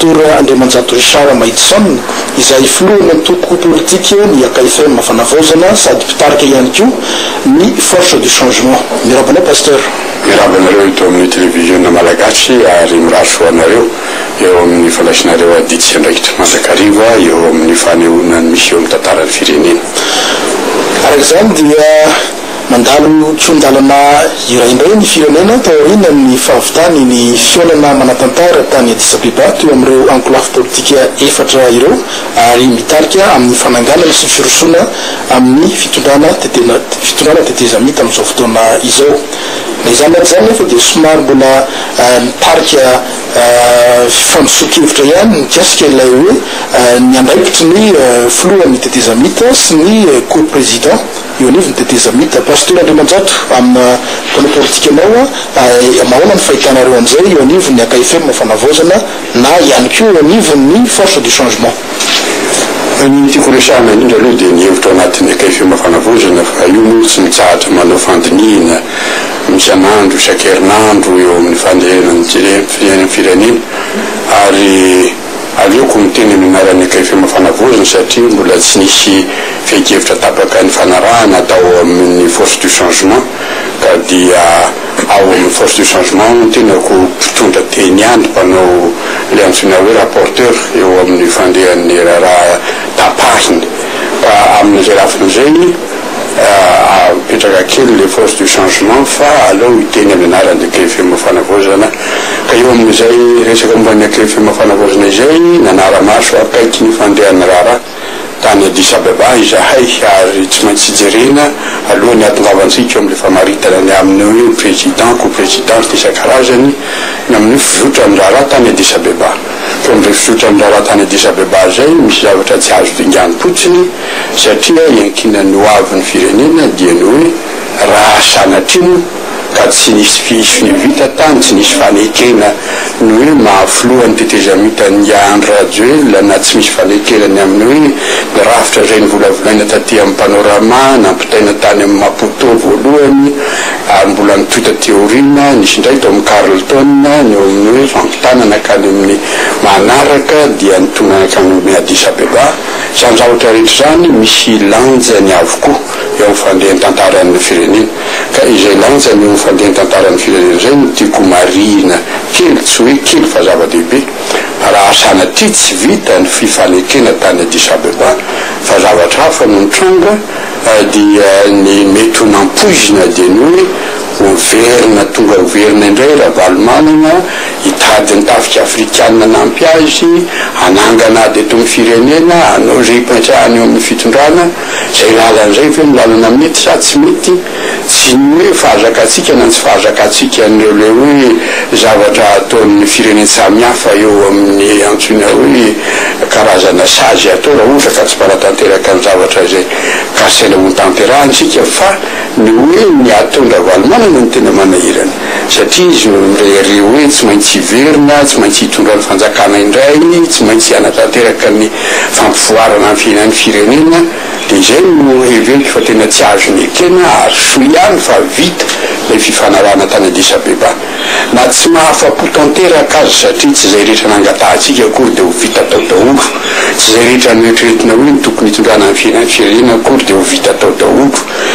Pastora Andriamanjato Richard Mahidson, izay filohan'ny antoko politika ny AKFM Fanavaozana sady mpitarika ihany koa ny Force du Changement. Miarahaba anao Pasteur. Miarahaba anareo eto amin'ny televiziona malagasy ary mirary soa anareo eo amin'ny fandraisinareo adidy sy andraikitra mandrakariva eo amin'ny fanehoana ny misy eo amin'ny tantaran'ny firenena. Araka izany dia mandalo kihon-dalana iray indray ny firenena taorian'ny fahavitany ny fihaonana manan-tantara tany Addis Abeba teo amin'ireo ankolafy politika efatra ireo ary mitarika amin'ny fananganana sy firosoana amin'ny fitondrana fitondrana tetezamita amin'izao fotoana izao. Na izany na tsy izany nefa dia somary mbola nitarika fifandisoan-kevitra ihany mikasika ilay hoe ny andraikitry ny filohan'ny tetezamita sy ny co-président eo anivon'ny tetezamita. Pasteur Andriamanjato, amin'ny mpanao politika anao, mahoana ny fahitanareo an'izay eo anivon'ny AKFM Fanavaozana na ihany koa eo anivon'ny Force du Changement? Ny tiako resahina indrindra aloha dia ny hevitra ao anatin'ny AKFM Fanavaozana fa io moa tsy mitsahatra manao fandinihina isan'andro, isan-kerinandro eo amin'ny fandehanan'ny firenena ary aleoko miteny amin'ny anaran'ny AKFM Fanavaozana satria mbola tsy nisy fehin-kevitra tapaka nifanarahana tao amin'ny Force du Changement ka dia ao amin'ny Force du Changement no tenako mpitondra teny ihany, mpanao ilay antsoina hoe rapporteur eo amin'ny fandehan'ny raharaha tapahiny ka amin'izay lafiny izay Apetraka kely le force du changement fa aleo hiteny amin'ny anaran'ny AKFM Fanavaozana ka eo amin'izay resaka momba ny AKFM Fanavaozana izay nanara-maso akaiky ny fandehan'ny raharaha tany Addis Abeba izahay ary tsy maintsy jerena alohan'ny hahatongavantsika eo amin'ilay famaritana ny amin'ny hoe président, co-président sy ny isan-karazany ny amin'ny hoe fizotran'ny raharaha tany Addis Abeba. Teo amin'izay fizotran'ny raharaha tany Addis Abeba izay misy zavatra tsy azo dinganim-potsiny satria iankinan'ny ho avin'ny firenena dia ny hoe raha sanatria moa ka tsy nisy fisy vita tany, tsy nisy fanekena ny hoe maha filohan'ny tetezamita an'i Andry Rajoelina na tsy misy fanekena ny amin'ny hoe ny rafitra izay novolavolaina taty amin'ny Panorama nampitaina tany amin'ny Maputo voalohany ary mbola nitohy taty aoriana, nisy indray tao amin'ny Carlton ny eo amin'ny hoe fampitana nankany amin'ny manaraka dia nitondra nankany amin'ny Addis Abeba. Izany zavatra rehetra izany misy lanjany avokoa eo amin'ny fandehan-tantaran'ny firenena. Ka izay lanjany eo amin'ny fandehan-tantaran'ny firenena izay no tiako marihina kely, tsy hoe kely fa zava-dehibe. Raha sanatria tsy vita ny fifanekena tany Addis Abeba fa zavatra hafa no nitranga dia ny mety ho nampoizina dia ny hoe ho verina tonga ho verina indray Ravalomanana hitady ny tafika afrikanina hanampy azy hanangana ady eto amin'ny firenena, hanao izay hipetrahany eo amin'ny fitondrana, izay lalana izay ve no lalana mety sa tsy mety, tsy ny hoe fahazakantsika na ny tsy fahazakantsika an'ireo ilay hoe zavatra ataon'ny firenen-tsamihafa eo amin'ny antsoina hoe karazana sazy atao raha ohatra ka tsy mpanatanteraka ny zavatra izay kasaina hotanterahina isika fa ny hoe ny ataon-dRavalomanana no tena manahirana. Satria izy no mirehareha hoe tsy maintsy hiverina, tsy maintsy hitondra ny fanjakana indray, tsy maintsy hanatanteraka ny fampivoarana ny fiainan'ny firenena, dia izay no heveriko fa tena tsy azony ekena ary soa ihany fa vita ilay fifanarahana tany Addis Abeba. Na tsy mahafa-po tanteraka aza satria tsy izay rehetra nangatahantsika akory dia ho vita tao daholo, tsy izay rehetra noeritreretina hoe ny tokony hitondrana ny fiainan'ny firenena akory dia ho vita tao daholo,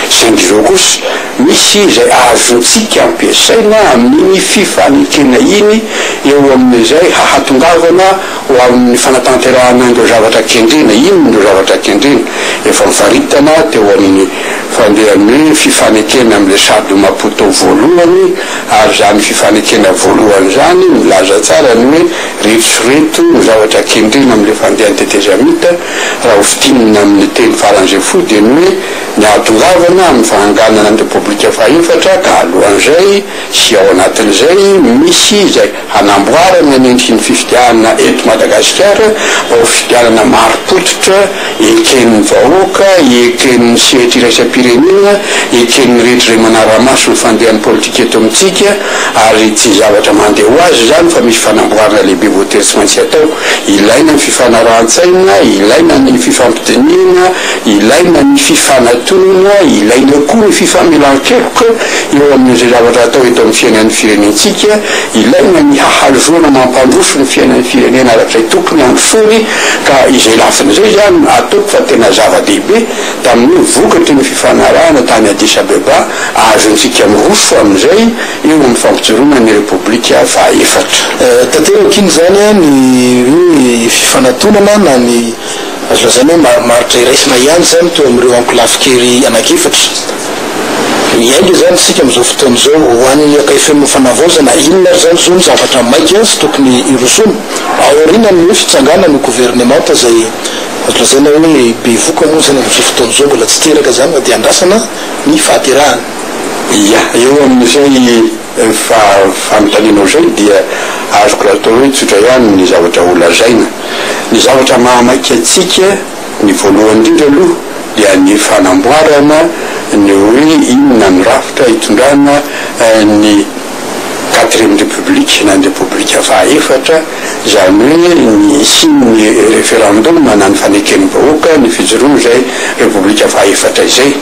saingy izao kosa, Misy izay azontsika ampiasaina amin'iny fifanekena iny eo amin'izay hahatongavana ho amin'ny fanatanterahana an'ireo zavatra kendrena. Inona ireo zavatra kendrena? Efa nofaritana teo amin'ny fandehan'ny fifanekena amin'ilay Charte de Maputo voalohany, ary izany fifanekena voalohany izany milaza tsara ny hoe reto sy reto no zavatra kendrena amin'ilay fandehan'ny tetezamita. Raha ho fintinina amin'ny teny faran'izay fohy dia ny hoe, Ny hahatongavana amin'ny fananganana ny Repoblika fahefatra ka alohan'izay sy ao anatin'izay misy izay hanamboarana ny endriky ny fifidianana eto Madagasikara mba ho fifidianana marim-pototra eken'ny vahoaka, eken'ny sehatra iraisam-pirenena, eken'ny rehetra izay manara-maso ny fandehan'ny politika eto amintsika ary tsy zavatra mandeha ho azy izany fa misy fanamboarana lehibe voatery. voatery tsy maintsy atao. Ilaina ny fifanarahan-tsaina, ilaina ny fifampidinihana, ilaina ny fifanatonana, ilaina koa ny fifamelan-keloka eo amin'izay zavatra atao eto amin'ny fiainan'ny firenentsika, ilaina ny hahazoana mampandroso ny fiainan'ny firenena araka izay tokony handrosoany, ka izay lafiny izay izany ataoko fa tena zava-dehibe tamin'ny vokatry ny fifanarahana tany Addis Abeba azontsika miroso amin'izay eo amin'ny fampijoroana ny Repoblika fahaefatra. Tanteraka iny izany ny hoe fifanatonana na ny azo lazaina hoe marimaritra iraisana ihany izany teo amin'ireo ankolafin-kery anankiefatra. Miainga izany isika amin'izao fotoana izao ho an'ny AKFM Fanavaozana, inona ary izany izao ny zavatra maika sy tokony hirosoana aorianan'ny hoe fitsanganan'ny governemanta izay azo lazaina hoe bevoka moa izany amin'izao fotoana izao, mbola tsy teraka izany fa dia andrasana ny fahaterahany. Ia, eo amin'izay fanontanianao izay dia azoko atao hoe tsotra ihany ny zavatra ho lazaina. Ny zavatra mahamaika antsika, ny voalohany indrindra aloha dia ny fanamboarana ny hoe inona ny rafitra hitondrana ny quatrième république na ny repoblika fahaefatra, izany hoe ny hisian'ny référendum na ny faneken'ny vahoaka ny fijoroan'izay repoblika fahaefatra izay.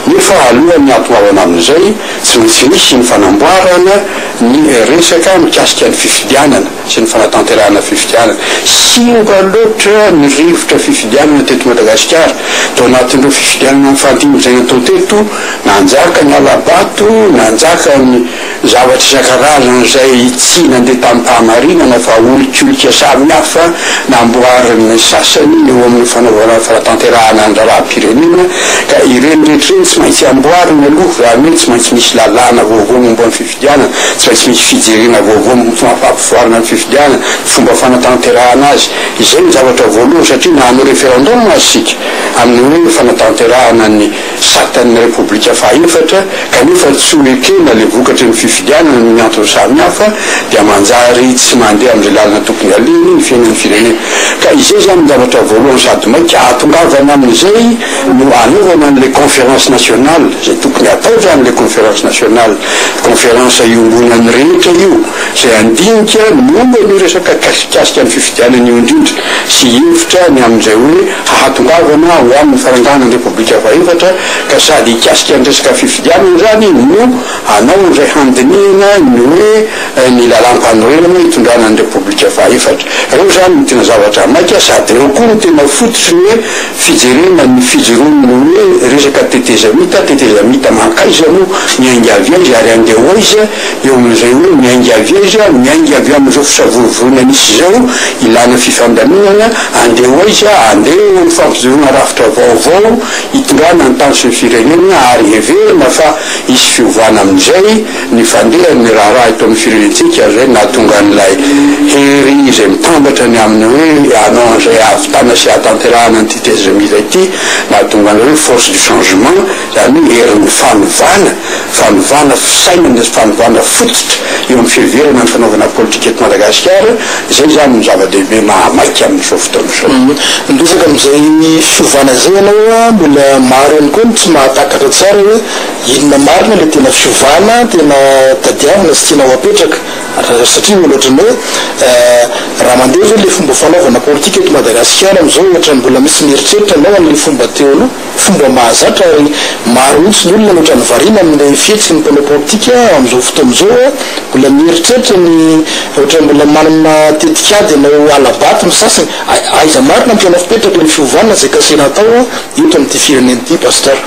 Nefa alohan'ny hahatongavana amin'izay, tsy maintsy misy ny fanamboarana ny resaka mikasika ny fifidianana sy ny fanatanterahana fifidianana. Simba loatra ny rivotra fifidianana teto Madagasikara. Tao anatin'ireo fifidianana mifandimby izay natao teto, nanjaka ny hala-bato, nanjaka ny zavatra isan-karazany izay tsy nandeha tamim-pahamarinana fa olikolika samihafa namboarin'ny sasany eo amin'ny fanaovana fanatanterahana ny raharaham-pirenena ka ireny rehetra ireny tsy maintsy amboarina aloha, izany hoe tsy maintsy misy lalàna vaovao momba ny fifidianana, tsy maintsy misy fijerena vaovao momba ny fampivoarana ny fifidianana, ny fomba fanatanterahana azy. Izay no zavatra voalohany satria na hanao référendum aza isika amin'ny hoe fanatanterahana ny satan'ny Repoblika fahaefatra kanefa tsy ho ekena ilay vokatry ny fifidianana noho ny antony samihafa dia manjary tsy mandeha amin'izay lalana tokony alehany ny fiainan'ny firenena. Ka izay izany ny zavatra voalohany sady maika ahatongavana amin'izay no hanaovana an'ilay conférence nationale, izay tokony hatao izany ilay conférence nationale, conférence iombonan'ny rehetra io izay handinika momba an'io resaka mikasika ny fifidianana io indrindra sy hihevitra ny amin'izay hoe hahatongavana ho amin'ny fananganana ny Repoblika fahefatra ka sady hikasika ny resaka fifidianana izany no hanao izay handinihana ny hoe ny lalàmpanorenana hitondrana ny Repoblika fahefatra. Ireo izany no tena zavatra maika sady ireo koa no tena fototry ny hoe fijerena ny fijoroan'ny hoe resaka tetezamita, tetezamita mankaiza moa, miainga avy aiza ary handeha ho aiza, eo amin'izay hoe miainga avy aiza, miainga avy amin'izao fisavorovoroana nisy izao, ilana fifandaminana, andeha ho aiza, andeha eo amin'ny fampijoroana rafitra vaovao hitondrana ny tany sy ny firenena ary heverina fa hisy fiovana amin'izay ny fandehan'ny raharaha eto amin'ny firenentsika izay nahatonga an'ilay hery izay mitambatra ny amin'ny hoe hanao an'izay hahavitana sy hahatanterahana an'ity tetezamita ity, nahatonga an'ilay hoe force du changement. Izany hoe herin'ny fanovana, fanovana fisainana sy fanovana fototra eo amin'ny fiheverana ny fanaovana politika eto Madagasikara, izay izany no zava-dehibe mahamaika amin'izao fotoana izao. Miresaka amin'izay fiovana izay ianao, mbola maro ihany koa ny tsy mahatakatra tsara hoe inona marina ilay tena fiovana tena tadiavina sy tiana ho apetraka, satria mbola ohatran'ny hoe raha mandeha izao ilay fomba fanaovana politika eto Madagasikara amin'izao, ohatran'ny mbola misy mieritreritra hanao an'ilay fomba teo aloha. Fomba mahazatra ary maro mihitsy ny olona no ohatran'ny variana amin'ilay fihetsiky ny mpanao politika amin'izao fotoana izao. Mbola mieritreritra ny ohatran'ny mbola manana tetikady hanao hala-bato ny sasany. Aiza marina no tena fipetraky ilay fiovana izay kasaina hatao eto amin'ity firenena ity Pasteur?